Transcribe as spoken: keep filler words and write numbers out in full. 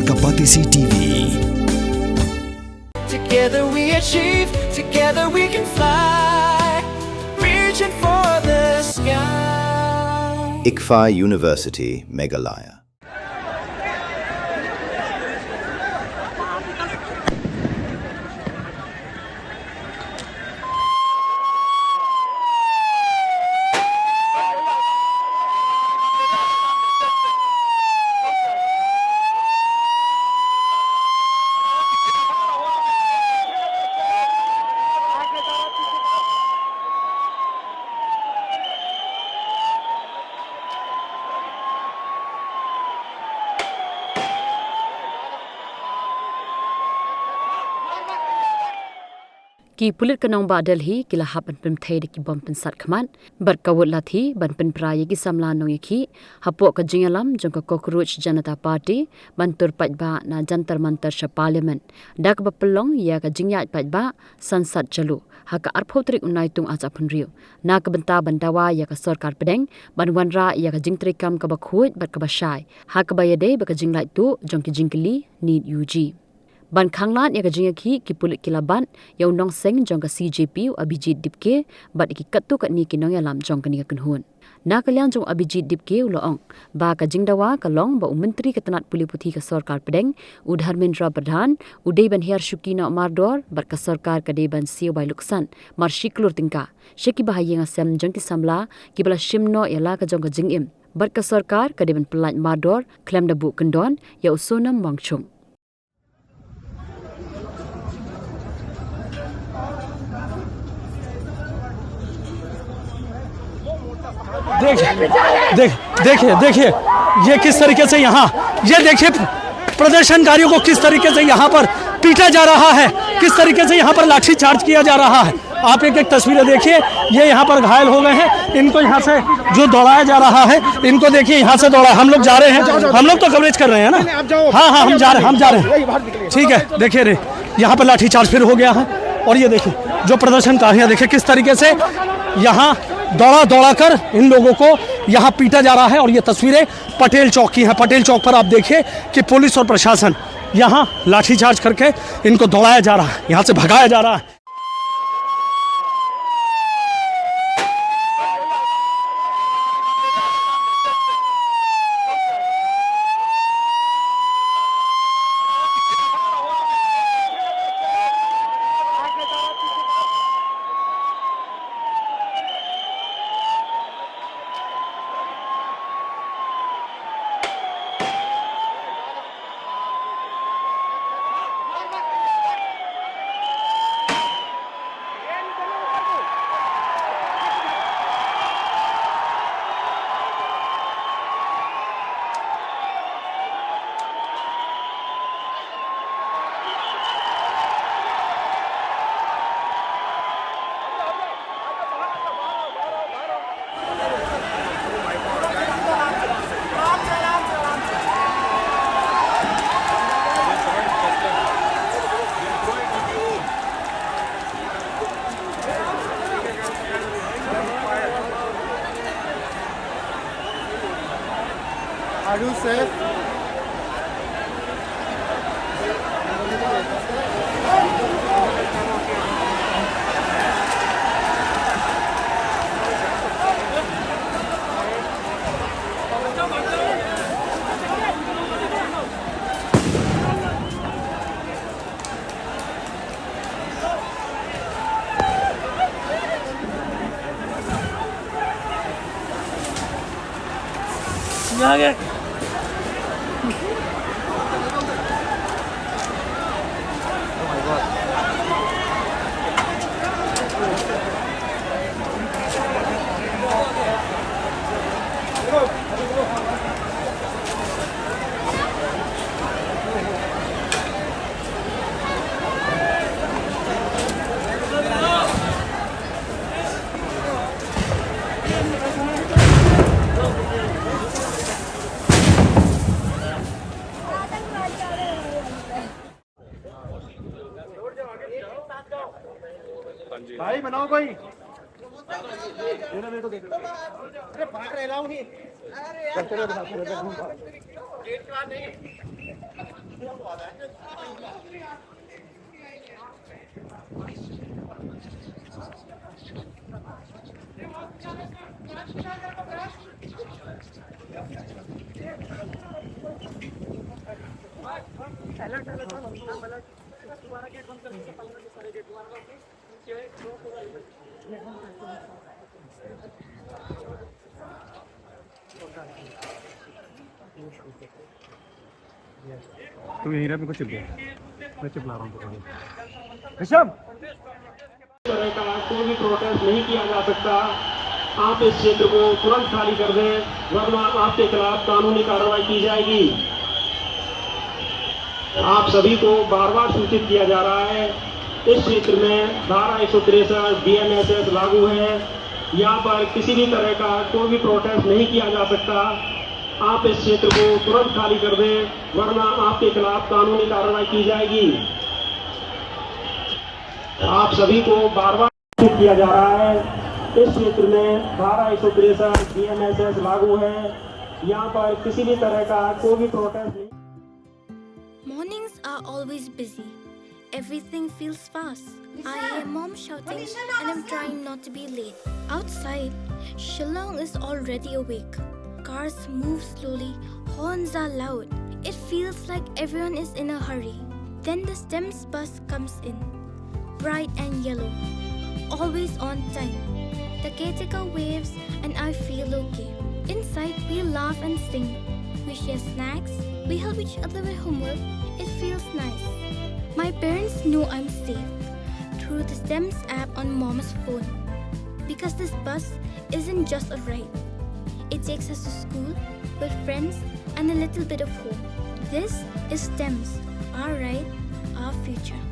Ka Batesi T V. Together we achieve, together we can fly, reaching for the sky. ICFAI University, Meghalaya. Ki pulit ka nongbah Delhi ki la hap ban pynthei da ki bom pynsat khmat bad ka wut lathi ban pynpra ïa ki samla nongïakhih hapoh ka jingïalam jong ka Cockroach Janata Party ban tur paidbah na Jantar Mantar sha Parliament, da kaba pynlong ïa ka jingïaid paidbah san sat jaloo ha ka arphew tarik u Naitung ar hajar arphew hynriew, na ka bynta ban dawa ïa ka sorkar pdeng ban wanrah ïa ka jingtreikam kaba khuid bad kaba shai, ha kaba ïadei bad ka jinglaitluid jong ki jingkylli NEET U G. Ban khanglad ïa ka jingïakhih, ki pulit ki la bat ïa u nongseng jong ka C J P, u Abhijit Dipke, bad ïa ki katto katne ki nongïalam jong kane ka kynhun. Na ka liang jong u Abhijit Dipke u la ong ba ka jingdawa ka long ba u Myntri ka tnat pule puthi ka sorkar pdeng, u Dharmendra Pradhan, u dei ban hiar shuki noh mardor bad ka sorkar ka dei ban siew bai lutksan mar shi klur tyngka sha ki bahaïing hasem jong ki samla kiba la shim noh ïa la ka jong ka jingim, bad ka sorkar ka dei ban pyllait mardor khlem da buh kyndon ïa u Sonam Wangchuk. देख, देख, देखिए, देखिए, ये किस तरीके से यहाँ, ये देखिए, प्रदर्शनकारियों को किस तरीके से यहाँ पर पीटा जा रहा है, किस तरीके से यहाँ पर लाठी चार्ज किया जा रहा है। आप एक एक तस्वीरें देखिए, ये यहाँ पर घायल हो गए हैं, इनको यहाँ से जो दौड़ाया जा रहा है, इनको देखिए यहाँ से दौड़ा, हम लोग जा रहे हैं, हम लोग तो कवरेज कर रहे हैं ना। हाँ, हाँ, हम जा रहे हैं, हम जा रहे हैं। ठीक है, देखिए रे, यहाँ पर लाठी चार्ज फिर हो गया है। और ये देखिए, जो प्रदर्शनकारियां, देखिए किस तरीके से यहाँ दौड़ा दौड़ा कर इन लोगों को यहाँ पीटा जा रहा है। और ये तस्वीरें पटेल चौक की हैं। पटेल चौक पर आप देखिए कि पुलिस और प्रशासन यहाँ लाठीचार्ज करके इनको दौड़ाया जा रहा है, यहाँ से भगाया जा रहा है। Are you safe? भाई बनाओ कोई। मेरे, मेरे को दे दो। अरे बाहर अलाउ नहीं। चलते रहो, चलते रहो, घूम पाओ। गेट के बाहर नहीं। तुम यहीं रह, मेरे को चिप दे। मैं चिप ला रहा हूँ, रुको। ऋषभ! तरह का कोई भी प्रोटेस्ट नहीं किया जा सकता। आप इस क्षेत्र को तुरंत खाली कर दें, वरना आपके खिलाफ कानूनी कार्रवाई की जाएगी। आप सभी को बार बार सूचित किया जा रहा है, इस क्षेत्र में धारा एक सौ तिरसठ बीएनएसएस लागू है। यहाँ पर किसी भी तरह का कोई भी प्रोटेस्ट नहीं किया जा सकता। आप इस क्षेत्र को तुरंत खाली कर दें, वरना आपके खिलाफ कानूनी कार्रवाई की जाएगी। आप सभी को बार बार सूचित किया जा रहा है, इस क्षेत्र में धारा एक सौ तिरसठ बीएनएसएस लागू है। यहाँ पर किसी भी तरह का कोई भी प्रोटेस्ट नहीं। Mornings are always busy. Everything feels fast. I hear mom shouting and I'm trying not to be late. Outside, Shillong is already awake. Cars move slowly, horns are loud. It feels like everyone is in a hurry. Then the STEMS bus comes in. Bright and yellow. Always on time. The caretaker waves and I feel okay. Inside, we laugh and sing. We share snacks. We help each other with homework. It feels nice. My parents know I'm safe through the STEMS app on mom's phone. Because this bus isn't just a ride, it takes us to school, with friends, and a little bit of home. This is STEMS, our ride, our future.